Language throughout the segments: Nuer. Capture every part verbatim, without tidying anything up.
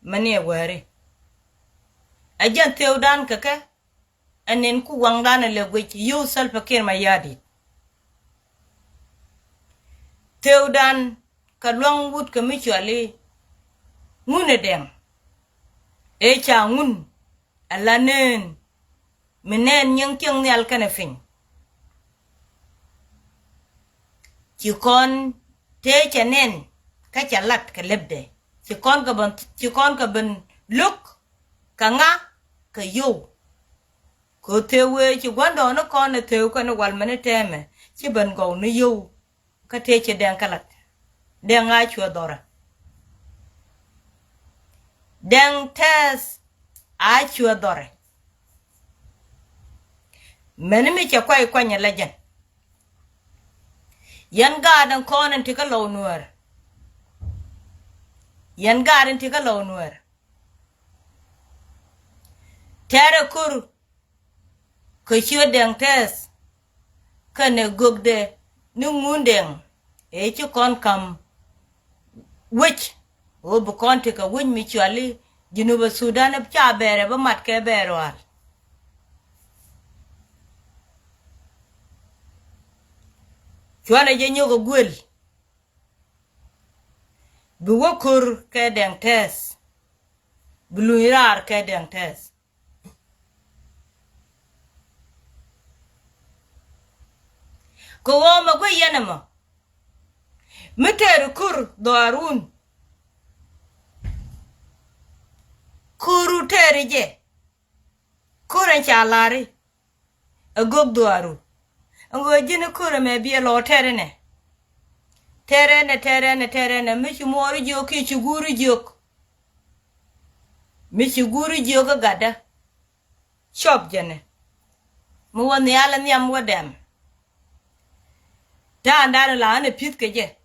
mani ɛ wääri. Ɛ jɛn thewdan kɛ kɛ, ɛ nin ku waŋdan ɛ lɛ guic yio̱w Salva Kiir Mayardit. Thewdan kɛ luaŋ wut kɛ mi cuali Ŋun ɛ Dɛŋ. Ëë ca Ŋun ɛ la neen mi nɛn nyiŋ cieŋ nhial kɛnɛ piny. Ci kɔn tëë cɛ nɛn kä cɛ lat kɛ lɛpdɛ. Ci kɔn kɛ ben, ci kɔn kɛ ben lo̱k kɛ ŋa, kɛ yio̱w. Kɛ thëë wee ci gua̱ndɔɔŋni kɔn ɛ thëë kɛn wal mɛni tɛmɛ ci ben gɔw ni yio̱w. Kä tëë ci Dɛŋ kɛ lat. Dɛŋ a cuɛ dhɔrɛ. Dɛŋ tɛth a cuɛ dhɔrɛ. Mɛni mi cɛ kuay kuany ɛ la jɛn. Yɛn gaat in kɔn in ti kä Lɔw Nuäär. Yɛn gaat in ti kä Lɔw Nuäär. Tɛrɛ kur kɛ ciö Dɛŋ tɛth kɛnɛ gökdɛ ni Ŋun Dɛŋ ëë ci kɔn ka̱m wec. Ɣöö bi kɔn tekɛ wec mi cuali Junubä Sudan ca bɛɛrɛ bä mat kɛ bɛɛr wal. Cualɛ jɛ nyök ɛ guël. Bi wä ko̱r kɛ Dɛŋ tɛth. Bi luny raar kɛ Dɛŋ tɛth. Kɛ ɣöö mɛ guic yɛn ɛmɔ mi tɛɛri ko̱r dhɔaarun. Ko̱ru tɛɛri jɛ. Ko̱r ɛn ca la̱ri ɛ gök dhɔaaru. Ɛn ɣöö ji̱n ko̱r ɛmɛ biɛ lɔ tɛɛri nɛ. Tɛɛri nɛ, tɛɛri nɛ, tɛɛri nɛ mi ci muɔɔri jiök kiɛ ci guuri jiök. Mi ci guuri jiök kä gatdä. Cɔp jɛnɛ mi wä nhial ɛ nhiam wä dɛm. Ta̱a̱ da̱a̱n la ɣän ɛ pi̱th kɛ jɛ.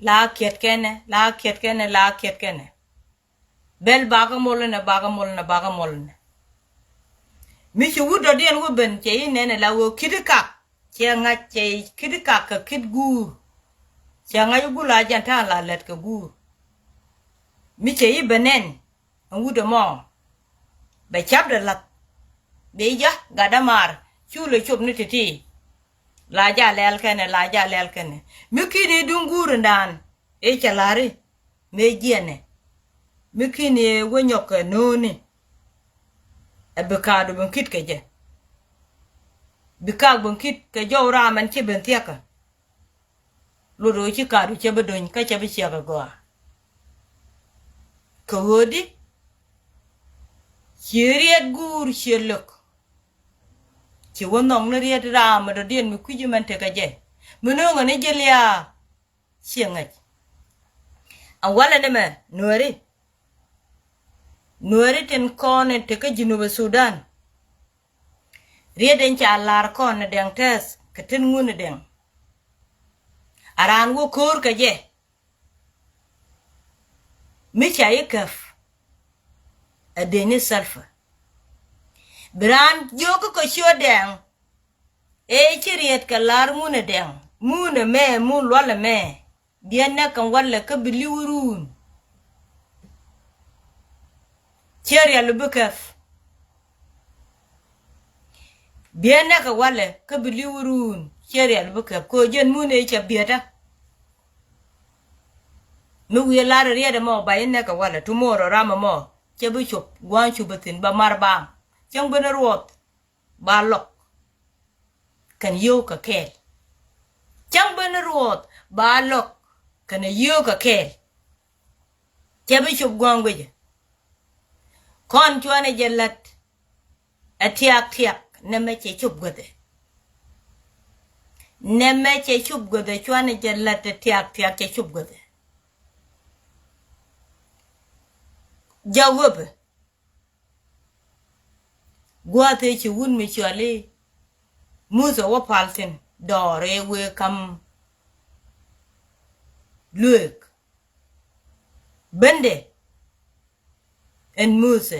La kiɛt kɛnɛ, la kiɛt kɛnɛ, la kiɛt kɛnɛ. Bɛl bakä mol inɛ, bakä mol inɛ, bakä mol inɛ. Mi ci wut dɔ̱diɛn wä ben cɛ i̱ nɛn ɛ la wee ki̱t i̱ kak. Cɛ ŋa̱c cɛ i̱ ki̱t i̱ kak kɛ ki̱t guur. Cɛ ŋa̱c i̱ gul a jɛn ta̱a̱ la lɛt kɛ guur. Mi cɛ i̱ ben nɛn ɛn wut ɛmɔ. Bɛ cap dɛ la̱th. Bɛ i̱ ja̱ gat dämaar cu lɛ cop ni ti̱ti̱. La ja̱ lɛl kɛnɛ, la ja̱ lɛl kɛnɛ. Mi ki̱n i̱ duŋ guur indan i̱ cɛ la̱ri. Mëë jiɛnɛ mi ki̱n yɛ wä nyɔk kɛ no̱o̱ni. Ɛ bi kaadu ben ki̱t kɛ jɛ. Bi kaak ben ki̱t kɛ jɔw raam ɛn ci ben thia̱kä. Lot ɣöö ci kaadu cɛ bi dony kä cɛ bi ciɛk ɛ gɔaa. Kɛ ɣöödi ci riet guur ciɛ lök. Ci wä nhɔk ni riet raam mi dɔ̱diɛn mi kui̱c mɛn tekɛ jɛ mi no̱o̱ŋɛ ni ji̱ lia̱a̱. Ciɛ ŋäc. Ɛ walɛ ni mɛ nuääri. Nuääri tin kɔn in tekä Junubä Sudan. Riet in ca lar kɔn ni Dɛŋ tɛth kɛ tin ŋun ni Dɛŋ. A raan wä ko̱o̱r kɛ jɛ. Mi ca i̱ käp. Ɛ dee ni Salva. Bi raan jiök kä kɛ ciö Dɛŋ. Ëë ci riet kɛ lar ŋun ɛ Dɛŋ, mun ɛmɛ, mun luɔl ɛmɛ. Biɛ nɛk kɛ walɛ kä bi li̱w run. Ciɛ riɛl bi käp. Biɛ nɛk kɛ walɛ kä bi li̱w run. Ciɛ riɛl bi käp. Kɛ ɣöö jɛn mun ëë cɛ biɛtä. Mi wi̱i̱ lar riet ɛmɔ ba i̱ nɛk kɛ walɛ. Tomorrow ram ɛmɔ cɛ bi cop gua̱a̱ŋ cup ɛ thi̱n ba mar baaŋ. Cäŋ ben ruɔth. Ba lɔk kɛn yio̱w kɛ kɛɛl. Cäŋ ben ruɔth ba lɔk kɛn yio̱w kɛ kɛɛl. Cɛ bi cop gua̱a̱ŋ guecä. Kɔn cuanɛ jɛ la̱t. Ɛ tiak tiak nɛmɛ cɛ cop guäthɛ. Nɛmɛ cɛ cop guäthɛ cuanɛ jɛ la̱t ɛ tiak tiak cɛ cop guäthɛ. Jɛ wepɛ. Gua̱a̱th ëë ci wut mi cɔal i̱ Muthɛ wä pal thi̱n dɔɔr ëë wëë ka̱m lueek. Bendɛ ɛn Muthɛ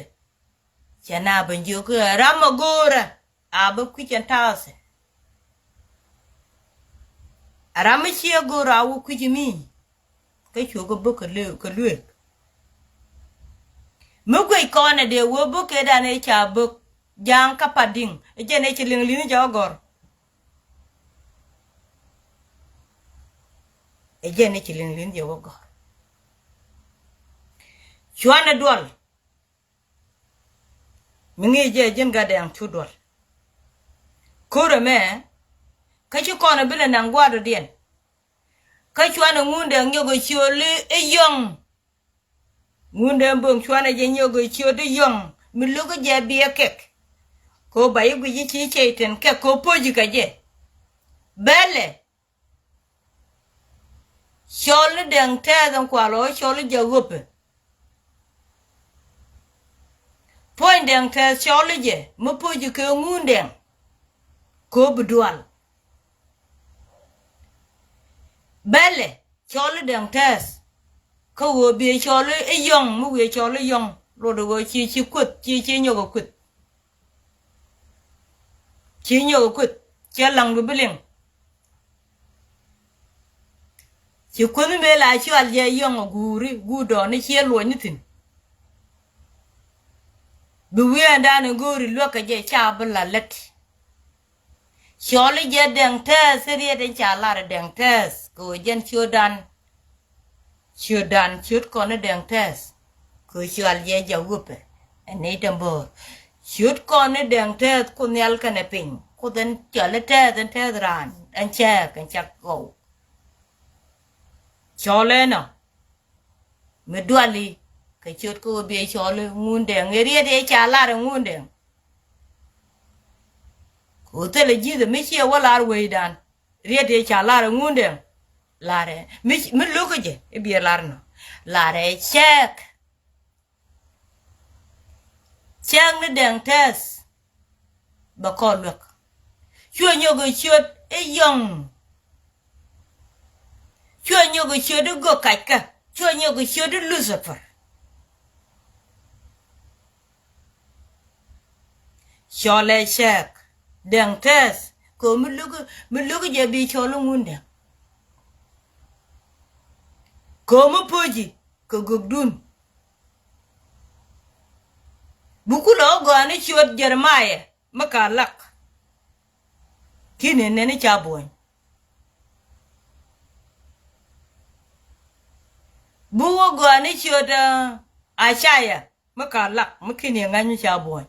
cɛ na ben jiök i̱ ram ɛ go̱o̱rä a bä kui̱c ɛn ta̱a̱thɛ. Ɛ ram mi ciɛ go̱o̱rä a wä kui̱c mi. Kä cuɛ kɛ bä kɛ lueek. Mi guic kɔn ɛ dee wä buk kɛ dan ɛ ca bök ja̱a̱ŋ kä Padi̱ŋ. Ɛ jɛn ɛ ci liŋ li̱n jɛ wä gɔ̱r. Ɛ jɛn ɛ ci liŋ li̱n jɛ wä gɔ̱r. Cuanɛ duɔl. Mi ŋi̱i̱c jɛ ji̱n Gatdɛŋ cu duɔl. Ko̱rɛ mɛ kä ci kɔn ɛ bi lɛ naŋ gua̱a̱r dɔ̱diɛn. Kä cuanɛ Ŋundɛŋ nyɔk ɛ ciöli i̱ yɔ̱ŋ. Ŋundɛŋ bo̱ŋ cuanɛ jɛ nyɔk ɛ ciöt i̱ yɔ̱ŋ mi lo̱k i̱ jɛ biɛ kɛk. Kɛ ɣöö ba i̱ guic i̱ ci cɛy tin kɛk kɛ ɣöö po̱ci kɛ jɛ. Bɛlɛ. Cɔl ni Dɛŋ Tɛth in kual ɣöö cɔl i̱ jɛ ɣöpɛ. Puɔ̱ny Dɛŋ Tɛth cɔl i̱ jɛ mi po̱ci kɛ Ŋundɛŋ. Kɛ ɣöö bi dual. Bɛlɛ cɔl i̱ Dɛŋ Tɛth. Kä ɣöö biɛ cɔl i̱ yɔ̱ŋ mi wiɛ cɔl i̱ yɔ̱ŋ. Lot i̱ ɣöö ci ci kueth ci ci nyɔk ɛ kueth. Ci nyɔk ɛ kueth. Ciɛ laŋdu bi liŋ. Ci kueth mëë la cual jɛ yɔ̱ŋ ɛ guuri guur dɔɔni ciɛ luɔ̱ny ni thi̱n. Bi wi̱i̱ ɛn da̱a̱n in go̱o̱ri luäk kɛ jɛ ca bi la lät. Cɔl i̱ jɛ Dɛŋ Tɛth i̱ riet in ca lar i̱ Dɛŋ Tɛth kɛ ɣöö jɛn ciötdan. Ciötdan ciöt kɔn i̱ Dɛŋ Tɛth kɛ ɣöö cual jɛ jɛ wupɛ. Ɛn ni dämböör ciöt kɔn i̱ Dɛŋ Tɛth ku nhial kɛnɛ piny ku then cɔl i̱ Tɛth in Tɛth raan ɛn cɛɛk ɛn cak gɔw. Cɔl ɛnɔ mi duali kɛ ciöt kɛ ɣöö biɛ cɔl i̱ Ŋundɛŋ i̱ riet i̱ ca lar i̱ Ŋundɛŋ. Ku thilɛ ji̱th mi ciɛ wä lar wecdan. Riet i̱ ca lar i̱ Ŋundɛŋ. Larɛ mi, mi lo̱k jɛ i̱ biɛ lar nɔ. Larɛ cɛɛk. Cɛɛk ni Dɛŋ Tɛth. Bɛ kɔn luäk. Cuɛ nyɔk i̱ ciöt i̱ yɔ̱ŋ. Cuɛ nyɔk i̱ ciöt i̱ gök kackä. Cuɛ nyɔk i̱ ciöt i̱ Lucifer. Cɔlɛ cɛɛk Dɛŋ Tɛth kɛ ɣöö mi lo̱k, mi lo̱k jɛ bi cɔl i̱ Ŋundɛŋ. Kɛ ɣöö mi po̱ci kɛ gökdun. Bi kulɛ ɣä gɔaa ni ciöt Jeremiah mi ka lak. Ki̱ni nɛn i̱ ca buɔ̱ny. Bi wä gɔaa ni ciöt, ɛ, Isaiah mi ka lak mi ki̱ni ŋa̱ny mi ca buɔ̱ny.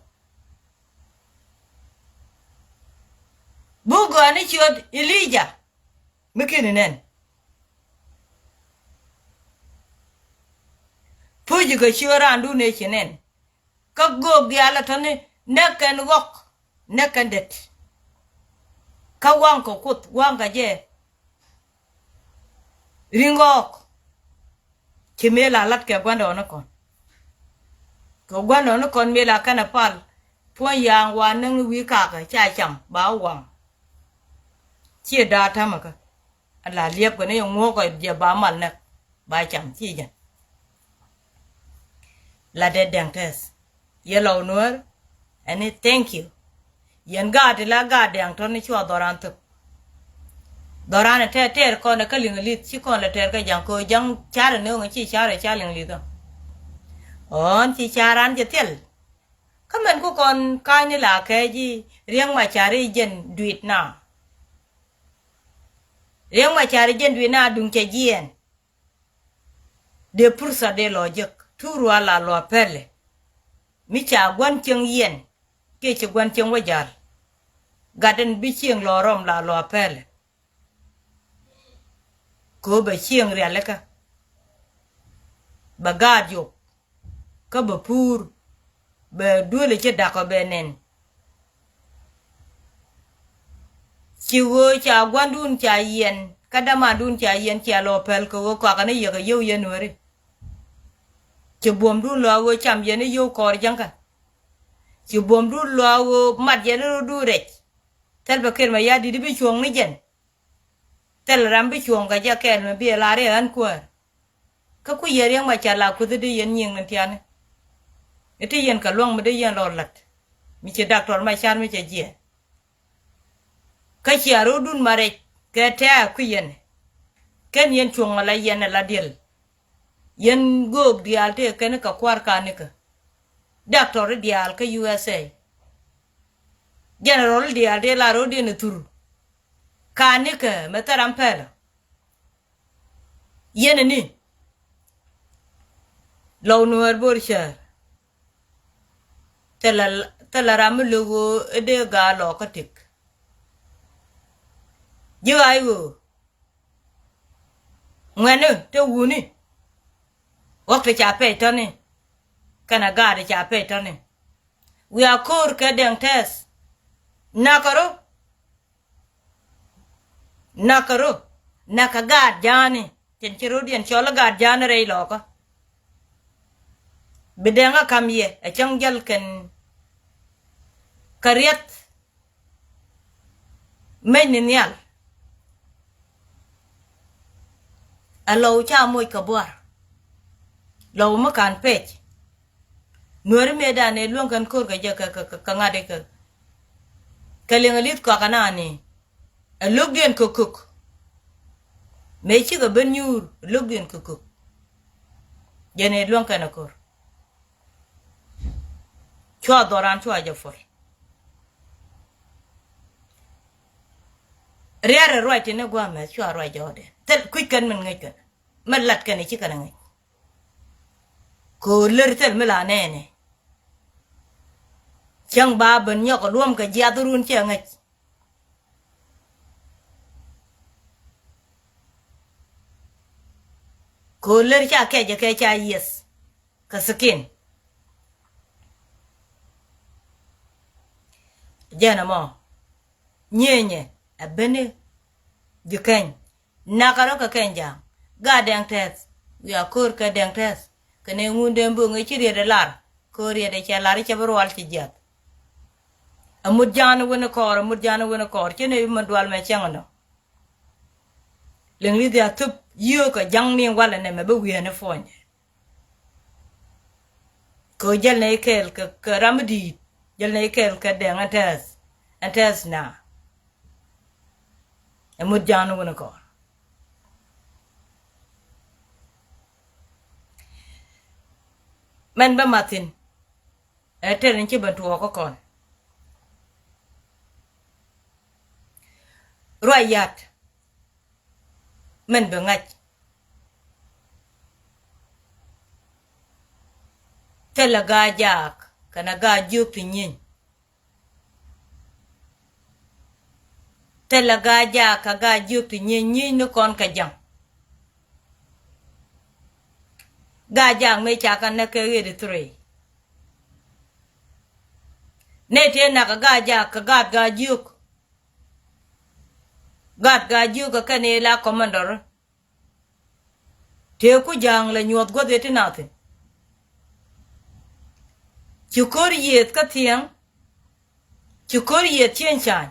Bi wä gɔaa ni ciöt Elijah mi ki̱ni nɛn. Puc kɛ ciöt raandun ëë ci nɛn. Kä göök diaal ɛ tɔ̱ni näk kɛn ɣɔ̱k näk kɛn det. Kä waŋ kɛ Kuoth waŋ kɛ jɛ. Ri̱ŋ ɣɔ̱k. Ci mëë la la̱t kɛ gua̱ndɔɔŋnikɔn. Kɛ gua̱ndɔɔŋnikɔn mëë la kɛn ɛ pal. Puɔ̱ny yaaŋ wa näŋ wi̱i̱ kakä ca cam ba waŋ. Ciɛ da̱a̱ ta̱mäkä. Ala liɛpkɛ ni yɛ ŋuɔ̱ɔ̱kɔ jɛ ba mal näk ba cam ci jɛn. La dee Dɛŋ Tɛth. Yɛ lɔw Nuäär. Ɛni thank you. Yɛn gaat ti la gaat Dɛŋ tɔ̱ni cua dhɔran thök. Dhɔran ɛ tɛɛr tɛɛr kɔn ɛ kä liŋ li̱th ci kɔn lɛ tɛɛr kä ja̱ŋ kɛ ɣöö ja̱ŋ car ɛ nööŋ ci car ɛ ca liŋ li̱th ɔ. Ɣɔ̱ɔ̱n ci car an jɛ thil. Kä mɛn ku kɔn ka̱ny ni la kɛɛc i̱ Riɛk Macar i̱ jɛn dui̱t na. Riɛk Macar i̱ jɛn dui̱t na duŋ cɛ jiɛɛn. Dee pursa dee lɔ jek tuur wa la lɔ pɛlɛ. Mi ca gua̱n cieŋ yɛn kiɛ ci gua̱n cieŋ wä jal. Gat in bi cieŋ lɔ rɔm la lɔ pɛlɛ. Kɛ ɣöö bɛ cieŋ rialikä. Bɛ gaat yop. Kä bɛ puur bɛ duël ci da̱k ɔ bɛ nɛn. Ci ɣöö ca gua̱ndun ca yiɛn kä dämandun ca yiɛn cia lɔ pɛl kɛ ɣöö kɔakɛ ni yɛkɛ yio̱w yɛn weri. Ci buɔ̱mdun lɔ ɣöö cam yɛn i̱ yio̱w kɔɔr jäŋkä. Ci buɔ̱mdun lɔ ɣöö mat yɛn i̱ rɔ̱dun rɛc. Thil bɛ ker mɛ ya di̱t i̱ bi cuɔ̱ŋ ni jɛn. Thil ram bi cuɔ̱ŋ kɛ jɛ kɛɛl mi bi ɛ la riɛk ɣän kuäär. Kä ku yɛ Riɛk Macar la kuthi di yɛn nyiŋ ni tiani. Iti yɛn kɛ luaŋ mi di yɛn lɔ lat mi ci daktɔr Macar mi cɛ jiɛɛn. Kä cia ro̱dun ma rɛc kɛ tɛ̈ɛ̈ ku yɛn. Kɛn yɛn cuɔ̱ŋ ala yɛn ala diɛl. Yɛn göök diaal tëë kɛn kɛ kua̱r kanikä. Doctor diaal kä U S A. General diaal dee la ro̱diɛn ɛ thur. Ka̱n nikɛ mɛ thil ram pɛl. Yɛn ni Lɔw Nuäär Bor Cäär. Thilɛ, thilɛ ram mi lo̱k ɣöö i̱ dee gaal lɔɔkä tëk. Ji̱ ɣaac ɣöö ŋuɛ̈tni te wuni. Ɣɔ̱k ti ca pɛc tɔ̱ni kɛnɛ gaat ti ca pɛc tɔ̱ni. Wiaa ko̱o̱r kɛ Dɛŋ Tɛth. Nakä rɔ. Nakä rɔ. Nakä gaat ja̱a̱ni. Cɛn ci ro̱diɛn cɔl i̱ gaat ja̱a̱ni rɛy lɔɔkä. Bi Dɛŋ a ka̱m yɛ ɛ cäŋ jäl kɛn. Kä riɛth. Mec ni nhial. Ɛ Lɔw ca moc kɛ buar. Lɔw mi ka̱n pɛc. Nuääri mëëdan ëë luäŋ kɛn ko̱r kɛ jɛ kɛ, kɛ, kɛ, kɛ ŋa̱t ikɛ. Kɛ liŋ ɛ li̱th kɔakä nani. Ɛ lo̱kdiɛn kɛ kök. Mëë cikɛ ben nyuur ɛ lo̱kdiɛn kɛ kök. Jɛn ëë luäŋ kɛn ɛ ko̱r. Cua dhɔran cua jɛ puɔl. Riɛr ɛ ruac tin ni gua̱a̱mɛ cua ruac jɔɔdɛ. Thil kui̱c kɛn min ŋäc kɛn. Min lat kɛn i̱ ci kɛn ɛ ŋäc. Ko̱o̱r lär thil mi la nɛɛnɛ. Cäŋ ba ben nyɔk ɛ luɔ̱m kɛ jiath run ciɛ ŋäc. Ko̱o̱r lär ca kɛc ɛ kɛ ca yieth. Kä thikin. Jɛn ɛmɔ. Nyienyɛ ɛ beni. Ji̱ keny. Nakä rɔ kɛ keny ja̱a̱ŋ. Gaat Dɛŋ Tɛth. Wiaa ko̱o̱r kɛ Dɛŋ Tɛth. Kɛnɛ Ŋundɛn Bo̱ŋ ëë ci riet ɛ lar. Ko̱o̱r riet ɛ cɛ lar cɛ bi rual ci jiath. Ɛ mut ja̱a̱n wen kɔɔr, ɛ mut ja̱a̱n wen kɔɔr. Ci ni mɛ dual mɛ cäŋ ɛnɔ. Liŋ li̱th ya thöp yio̱o̱k kɛ ja̱ŋ ni walɛ nɛmɛ bi wi̱i̱ ɛn i̱ puɔ̱ny. Kɛ ɣöö jäl nɛy kɛɛl kɛ, kɛ ram mi di̱i̱t, jäl nɛy kɛɛl kɛ Dɛŋ ɛn tɛth, ɛn tɛth na. Ɛ mut ja̱a̱n wun kɔn. Mɛn bä mathin. Ɛ tɛr in ci ben tuɔɔk kä kɔn. Ruac yat. Mɛn bi ŋa̱c. Thilɛ gaa jaak kɛnɛ gaa jiök ti nyieeny. Thilɛ gaa jaak kɛ gaa jiök ti nyieeny, nyieeny ni kɔn kɛ ja̱ŋ. Gaa jaak mëë ca kɛ näk kɛ ɣet i̱ thuree. Nɛy tëë nak kɛ gaa jaak kɛ gaat gaa jiök. Gaat gaa jiök kɛ kɛn i̱ la kɔmandɔr. Tëë ku ja̱a̱ŋ lɛ nyuɔth guäth ëë ti nathin. Ci ko̱r yiëëth kä thiɛŋ. Ci ko̱r yiëëth cieŋ ca̱a̱ny.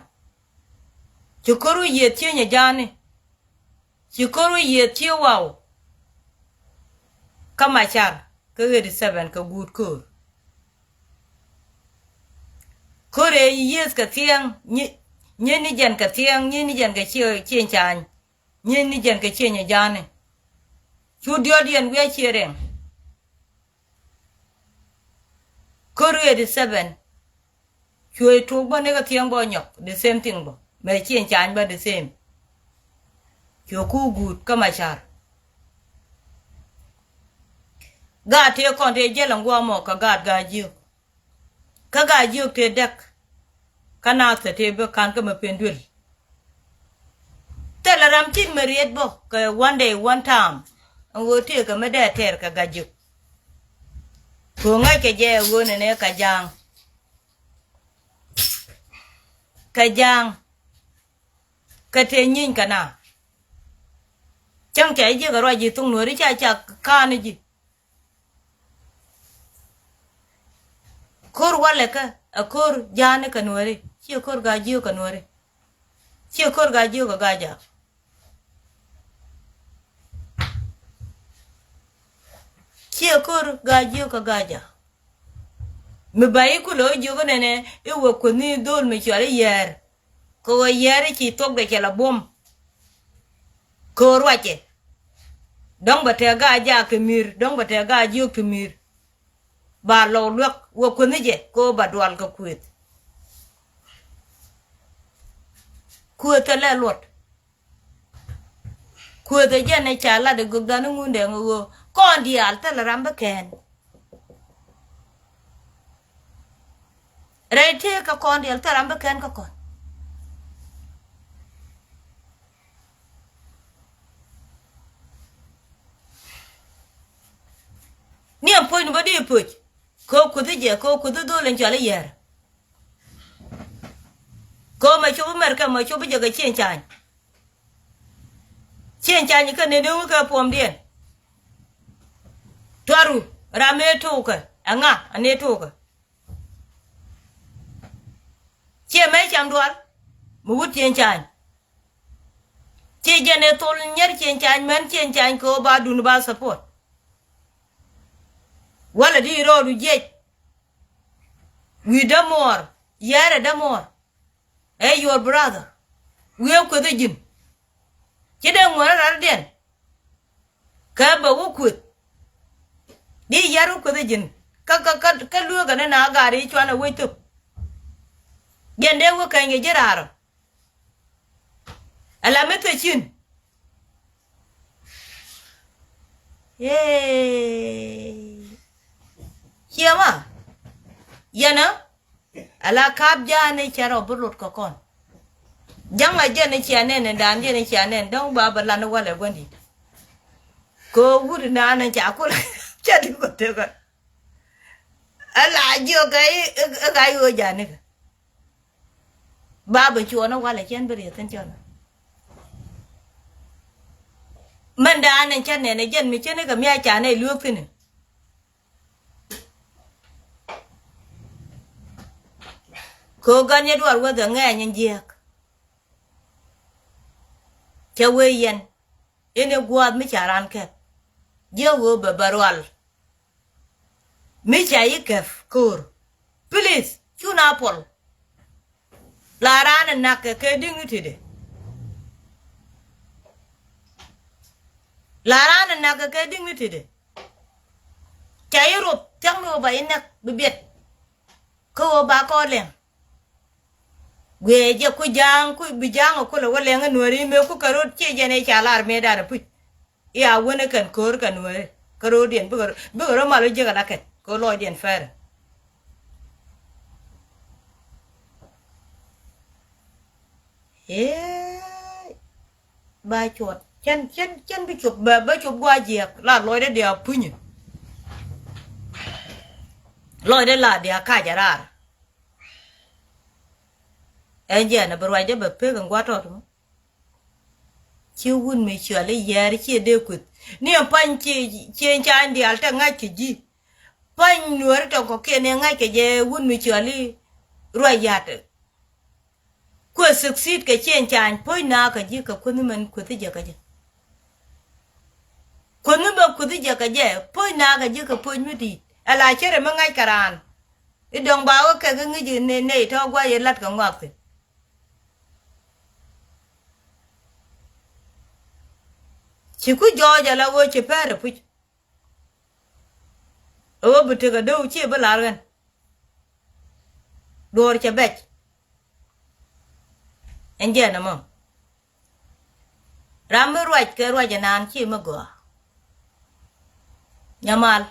Ci ko̱r wä yiëëth cieŋ ɛ ja̱a̱ni. Ci ko̱r wä yiëëth cie waw. Kä macar kä ɣet i̱ seven kɛ guut ko̱r. Ko̱r ëë yiëëth kɛ thiɛŋ, nyi, nyi ni jɛn kɛ thiɛŋ, nyi ni jɛn kɛ cie, cieŋ ca̱a̱ny. Nyi ni jɛn kɛ cieŋ ɛ ja̱a̱ni. Cu diɔt yɛn wi̱i̱ a cie rɛŋ. Ko̱r ɣet i̱ seven. Cuɛ tuɔɔk bä ni kɛ thiɛŋ bä nyɔk, the same thing bä. Mɛ cieŋ ca̱a̱ny bä the same. Cuɛ ku guut kä macar. Gaat tëë kɔn tëë jäl ɛn gua̱a̱ mɔ kɛ gaat gaa jiök. Kä gaa jiök tëë däk. Kä naath tëë bä ka̱n kä mɛ pen duël. Thilɛ ram cik mɛ riet bä kɛ one day, one time. Ɛn ɣöö tëëkɛ mi dee tɛɛr kɛ gaa jiök. Kɛ ɣöö ŋäc kɛ jɛ ɣöö nɛnɛ kɛ ja̱a̱ŋ. Kɛ ja̱a̱ŋ. Kɛ tëë nyieeny kɛ na. Cäŋ ca ji̱ ji̱ kɛ ruac ji̱ thok nuääri ca ca ka̱a̱n ji̱. Ko̱r walɛ kä ɛ ko̱r ja̱a̱ni kɛ nuääri. Ciɛ ko̱r gaa jiök kɛ nuääri. Ciɛ ko̱r gaa jiök kɛ gaa ja̱a̱k. Ciɛ ko̱r gaa jiök kɛ gaa ja̱a̱k. Mi ba i̱ kulɛ wä jiök inɛnɛ i̱ wä kuäthni dho̱l mi cual i̱ yɛɛr. Kɛ ɣöö yɛɛr i̱ ci thokdɛ cɛ la buɔ̱m. Kɛ ɣöö ruacɛ. Dɔ̱ŋ bɛ tɛk gaa jaak ti mi̱i̱r, dɔ̱ŋ bɛ tɛk gaa jiök ti mi̱i̱r. Ba lɔw luäk wä kuänh jɛ kɛ ɣöö ba dual kɛ kuëth. Kuëth thilɛ luɔt. Kuëth ɛ jɛn ɛ ca lat ɛ gökdan i̱ Ŋundɛŋ ɛ ɣöö kɔn diaal thilɛ ram bi kɛn. Rɛy tëëk kɛ kɔn diaal thilɛ ram bi kɛn kä kɔn. Ni ɛn puɔ̱nyni bä di puc. Kɛ ɣöö kuthi jɛ, kɛ ɣöö kuthi dhol in cɔal i̱ Yɛɛr. Kɛ ɣöö mɛ cop America, mɛ cop jɛ kɛ Cieŋ Cany. Cieŋ Cany kä nɛn i̱ ŋu kɛ puɔmdiɛn. Tuaru ram mëë tokɛ ɛŋa anɛ tokɛ. Ciɛ mɛ cam dual mi wut Cieŋ Cany. Ciɛ jɛn ɛ thol nyɛr Cieŋ Cany mɛn Cieŋ Cany kɛ ɣöö ba dun ba support. Walɛ di rɔɔdu jiɛc. Wi̱i̱ dämuɔɔr, Yɛɛr ɛ dämuɔɔr. Ɛ your brother. Wi̱i̱ ɛ kueth ɛ ji̱n. Ci dee ŋuɔ̱rä rardiɛn. Kä bɛ wä kueth. Di Yɛɛr wä kueth ɛ ji̱n. Kä, kä, kä, kä lueekɛ ni na gaari cuanɛ wec thop. Jɛn dee wä kɛny kɛ ji̱ raarɔ. Ala mi thecin. Ee. Ciɛ ma. Yɛn ɛ. Ala ka̱p ja̱a̱n i̱ cɛ rɔ bi lot kɛ kɔn. Ja̱ŋ a jɛn i̱ cia nɛn in daan jɛn i̱ cia nɛn dɔ̱ŋ ba bɛ lan i̱ walɛ gua̱ndi̱t. Kɛ wut in daan in ca kul cɛ di kɔ tekɛ. Ala jiök kɛ i̱, i̱, i̱ ka i̱ ɣöö ja̱a̱n ikɛ. Ba bɛ cuɔɔn ɛ walɛ cɛn bi rieth thi̱n cɔl. Mɛn daan in cä nɛn ɛ jɛn mi cänikɛ mi a ca nɛ lueek thi̱n. Kɛ ɣöö gan yɛ duar wäth ɛ ŋɛɛny in jiääk. Cɛ wee yɛn in ɛ gua̱a̱th mi ca raan kɛp. Jiääk ɣöö bɛ bɛ rual. Mi ca yi kɛp ko̱o̱r. Please, cu na puɔl. La raan ɛ nak kɛ kɛ dignity de. La raan ɛ nak kɛ kɛ dignity de. Ca yi ruth thia̱k ni ɣöö ba yi näk bi biɛt. Kä ɣöö ba kɔn lɛŋ. Guiɛ jɛ ku ja̱a̱ŋ ku bi ja̱a̱ŋ ɛ kulɛ wä lɛŋ ɛ nuääri mëë ku kɛ rot ciɛ jɛn ɛ ca lar mëë da̱rɛ puc. I̱ a wänɛ kɛn ko̱r kɛ nuääri kä ro̱o̱diɛn bikɛ, bikɛ rɔ mal wä jiäk ala kɛn kɛ lɔcdiɛn fɛrɛ. Ee, ba cuɔt cɛn, cɛn, cɛn bi cop, bɛ, bɛ cop gua̱a̱ jiɛk la lɔcdɛ diɛ a punyɛ. Lɔcdɛ la diɛ a kac a raar. Ɛn jiɛn a bi ruacdɛ bɛ pek ɛn gua̱a̱ tɔt mɔ. Ci wut mi cuali yɛɛr ciɛ dee kueth. Ni ɛn pa̱ny ci, ci ɛn ca ɛn diaal te ŋa̱c kɛ ji̱. Pa̱ny nuääri tɔŋ kɔ̱kiɛn ɛ ŋa̱c kɛ jɛ wut mi cuali ruac ya̱t. Kuɛ succeed kɛ ci ɛn ca ɛn puɔ̱ny naakä ji̱ kɛ kueth ni mɛn kueth jɛ kɛ jɛ. Kueth ni mɛn kueth jɛ kɛ jɛ puɔ̱ny naakä ji̱ kɛ puɔ̱ny mi di̱i̱t. Ala cärɛ mi ŋa̱c kɛ raan. I̱ dɔ̱ŋ ba wä kɛ kɛ ŋi̱c i̱ nɛy, nɛy tɔ̱ gua̱c i̱ la̱t kɛ ŋɔak thi̱n. Ci ku jɔɔc ala ɣöö ci pɛr ɛ puc. Ɛ ɣöö bi tekɛ dee wu ci bi lar ɣän. Duɔ̱ɔ̱r cɛ bɛc. Ɛn jɛn ɛmɔ. Ram mi ruac kɛ ruac ɛnan ci mi gɔaa. Nyamal.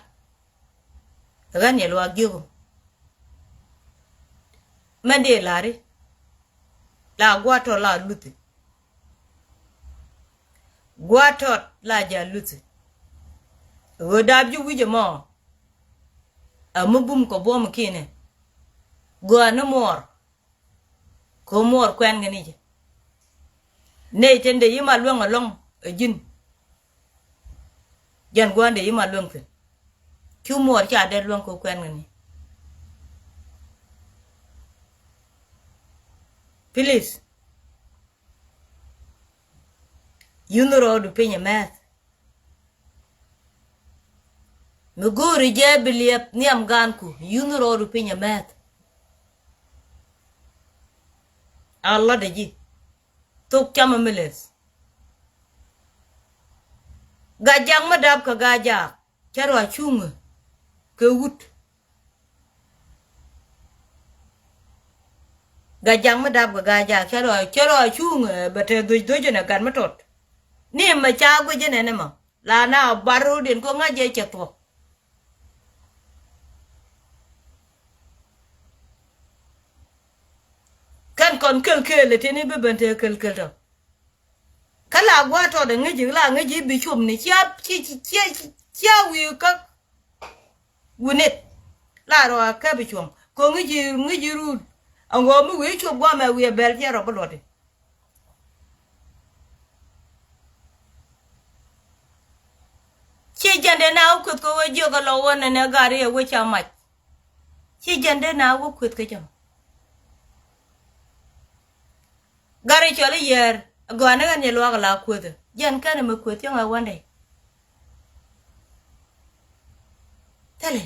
Ɣän yɛ luaak jiök. Mɛn dee la̱ri. La gua̱a̱r tɔt la luthi. Gua̱a̱r tɔt la ja̱ luthi. Ɣöö dap ji̱ wi̱c ɛmɔ. Ɛ mi bum kɛ buɔ̱m kinɛ. Gɔaa ni muɔɔr. Kɛ muɔɔr kuɛn kɛ ni jɛ. Nɛy tin dee yi ma luäŋ ɛlɔ̱ŋ ɛ ji̱n. Jɛn gua̱a̱n dee yi ma luäŋ thi̱n. Cu muɔɔr ca dee luäŋ kɛ kuɛn kɛ ni. Please. Yun rɔɔdu piny ɛ mɛth. Mi go̱o̱ri jɛ bi liɛp nhiam gaanku, yun rɔɔdu piny ɛ mɛth. A lɔt ɛ ji̱. Thok camɛ mi leth. Gajak mi dap kɛ gajak. Cɛ rɔ a cuŋä kɛ wut. Kɛ ja̱ŋ mi dap kɛ Gaa-jaak cä rɔ, cä rɔ cuŋ, eh, bɛ te dhoc dhoc inɛ gat mi tot. Ni mɛ ca guic inɛ ni mɔ. La na bar ro̱o̱diɛn kɛ ŋa̱c jɛ cɛ thuɔ̱k. Kɛn kɔn kel kel tini bi ben te kel kel tɔ. Kä la gua̱a̱th tɔt ɛ ŋäc ji̱ la ŋäc ji̱ bi cuɔp ni cia cia cia cia wi̱i̱ kä. Wi̱nit la rɔ a kɛp cuɔ̱ŋ ko̱ ŋäc ji̱ ŋäc ji̱ run. Ɛŋɔ mi wi̱i̱ cuɔp gua̱a̱mɛ wi̱i̱ ɛ bɛl cia rɔ bi luɔti. Ci jɛn dee na wä kueth kɛ wä jiök ɛ lɔ wä nɛnɛ gari ɛ wä ca mac. Ci jɛn dee na wä kueth kɛ jɛ mɔ. Gari cɔl i̱ yɛɛr ɛ gɔaa ni ɣän yɛ luaak ɛ la kueth ɛ jɛn kɛn ɛmɛ kueth cäŋ ɛ wandɛ. Thilɛ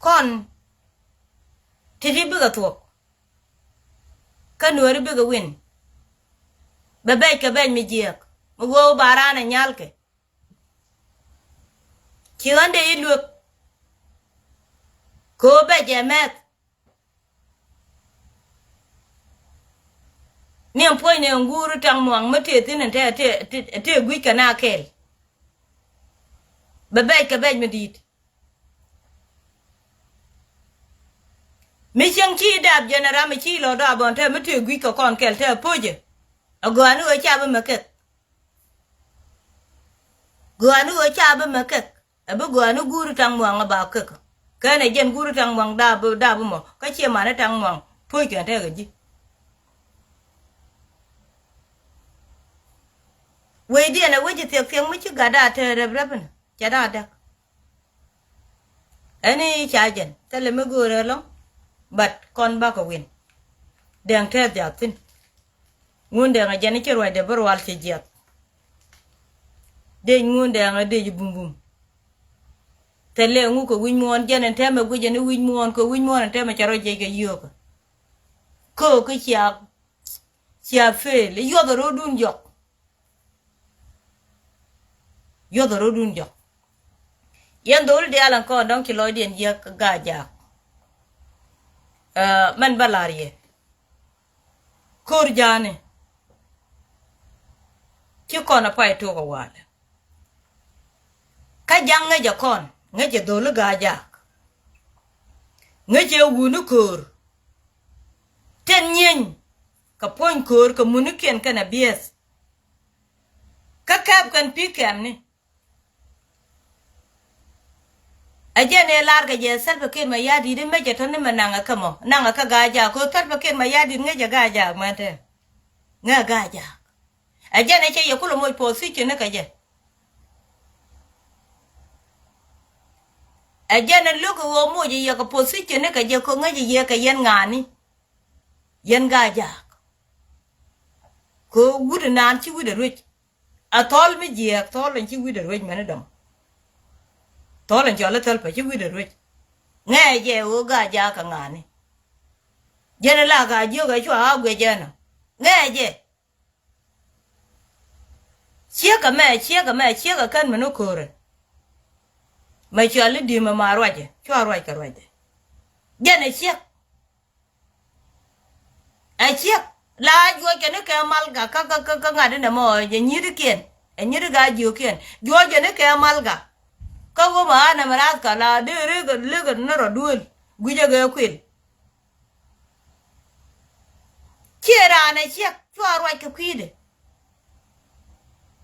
kɔn ti̱ti̱ bikɛ thuɔ̱k. Kä nuääri bikɛ win bɛ bɛc kɛ bɛc mi jiɛɛk mi ɣöö ba raan ɛ nyalkɛ. Ci ɣän dee i̱ luek. Kɛ ɣöö bɛc ɛ mɛth. Ni ɛn puɔ̱ny ni ɛn guur taŋ muaŋ mi tëë thi̱n ɛn tëë tëë tëë gui̱c kɛ na kɛɛl. Bɛ bɛc kɛ bɛc mi di̱i̱t. Mi cieŋ ci dap jɛn ram mi ci lɔ dap ɔn te mi te guic kɛ kɔn kɛl te po̱cɛ. Ɛ gɔaa ni ɣöö ca bi mɛ kek. Gɔaa ni ɣöö ca bi mɛ kek. Ɛ bi gɔaa ni guuri taŋ muaŋ ɛ ba kek. Kɛn ɛ jɛn guuri taŋ muaŋ dap dap mɔ kä cie mani taŋ muaŋ po̱c kɛn te kɛ ji̱. Wecdiɛn ɛ wec thiɛk thiɛk mi ci gat a te rɛp rɛp ni cɛ da̱a̱ däk. Ɛn i̱ ca jɛn thilɛ mi go̱o̱rɛ ɛlɔ̱ŋ. But kɔn bakɛ win. Dɛŋ tɛth jath thi̱n. Ŋun dɛŋ ɛ jɛn i̱ ci ruacdɛ bi rual ci jiath. Dec ŋun dɛŋ ɛ dec bumbum. Thilɛ ŋu kɛ wi̱c muɔ̱ɔ̱n jɛn ɛn tɛmɛ guic ɛn i̱ wi̱c muɔ̱ɔ̱n kɛ wi̱c muɔ̱ɔ̱n ɛn tɛmɛ cɛ rɔ jiɛc kɛ yio̱o̱kä. Köök i̱ cia cia fail i̱ yuɔth ɛ ro̱o̱dun jɔk. Yuɔth ɛ ro̱dun jɔk. Yɛn dhol diaal ɛn kɔn dɔ̱ŋ ci lɔcdiɛn jiäk Gaa-jaak. Ɛ, mɛn bä la̱r yɛ ko̱r ja̱a̱ni. Ci kɔn ɛ pay tok ɛ walɛ. Kä ja̱ŋ ŋäcɛ kɔn ŋäcɛ dholi Gaa-jaak. Ŋäcɛ wuni ko̱r. Tɛn nyieny kɛ puɔ̱ny ko̱r kɛ munikiɛn kɛnɛ biɛth. Kä kɛp kɛn pi̱i̱ kɛmni. Ɛ jɛn ëë lar kɛ jɛ Salva Kiir Mayardit i̱ mecɛ tɔ̱ni mɛ naŋɛ kä mɔ naŋɛ kä Gaa-jaak ko̱ Salva Kiir Mayardit ŋäcɛ Gaa-jaak mɛn te. Ŋäcɛ Gaa-jaak. Ɛ jɛn ɛ cɛ yɛ kulɛ moc position ni kɛ jɛ. Ɛ jɛn ɛ lo̱k ɛ ɣöö moc ɛ yɛ kɛ position ni kɛ jɛ ko̱ ŋäcɛ yɛ kɛ yɛn ŋa̱a̱ni. Yɛn Gaa-jaak. Ko̱ wut ɛ naan ci wut ɛ ruec. A thɔl mi jiɛɛk thɔl in ci wi̱cdɛ ruec mɛni dɔ̱ŋ. Thɔl in cɔl i̱ thäl pɛ ci wi̱cdɛ ruec. Ŋɛɛ jɛ ɣöö Gaa-jaak kɛ ŋa̱a̱ni. Jɛn in la Gaa-jiök ɛ cua a guic ɛn ɔ ŋɛɛ jɛ. Ciek ɛmɛ ciek ɛmɛ ciek ɛ kän mɛni ko̱rɛ. Mɛ cɔl i̱ di̱i̱m ɛma ruacɛ cua ruac kɛ ruacdɛ. Jɛn ɛ ciek. Ɛ ciek la juɔcɛ ni kɛ malga kä kä kä ŋa̱t inɛ mɔ jɛ nyitikiɛn ɛ nyiti Gaa-jiökiɛn juɔcɛ ni kɛ malga. Kä wä ma anɛ mi rath ka la dee rek lek ni rɔ duel guicɛ kɛ kuil. Ciɛ raan ɛ ciek cua ruac kɛ kui̱dɛ.